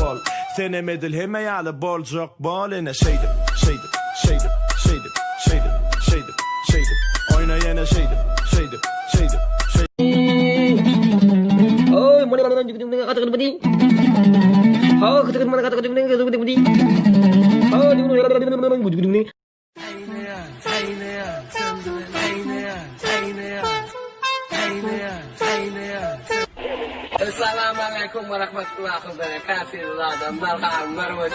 bol Senem edil hemme ýaly boljak bol Ene şeýdip, şeýdip, şeýdip, şeýdip, şeýdip, şeýdip, şeýdip Oýna ýene şeýdip, şeýdip, şeýdip, şeýdip. Essalamu aleýkum we rahmetullahi we berekatuh adamlar hanymlar we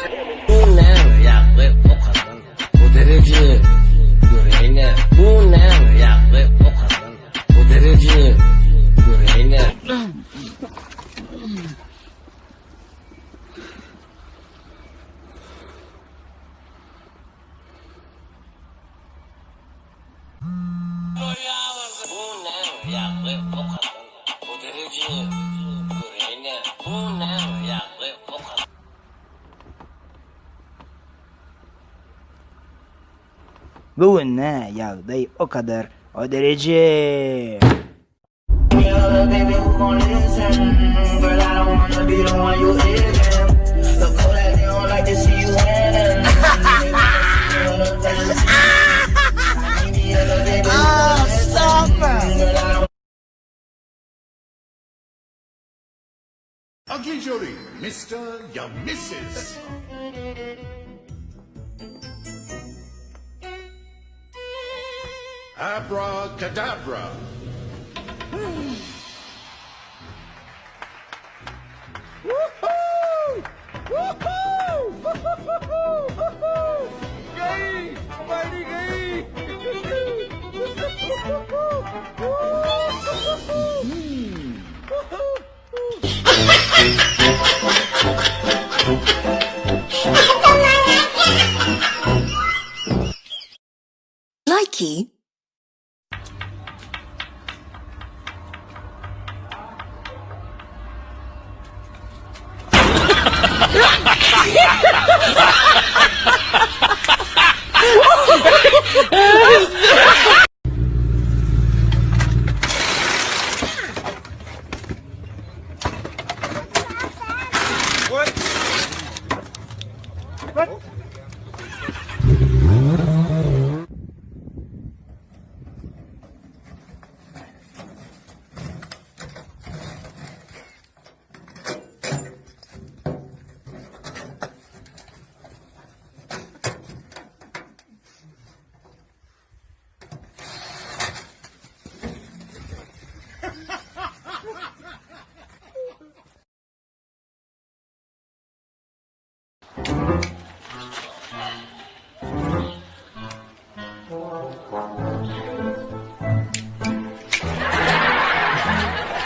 Bu näme ýagdaý okadan bu dereje göreýine bu näme ýagdaý okadan bu dereje göreýine. Bu gün ne ýagdaý o kadar o dereje. Ugly Jory, Mister ýa Missis. Abracadabra. Likey.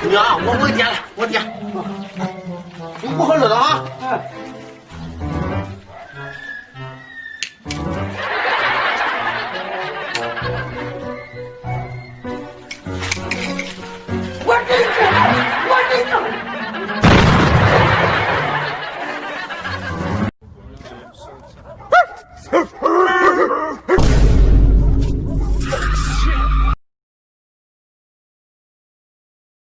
娘，我我点了，我点。你不喝热的啊？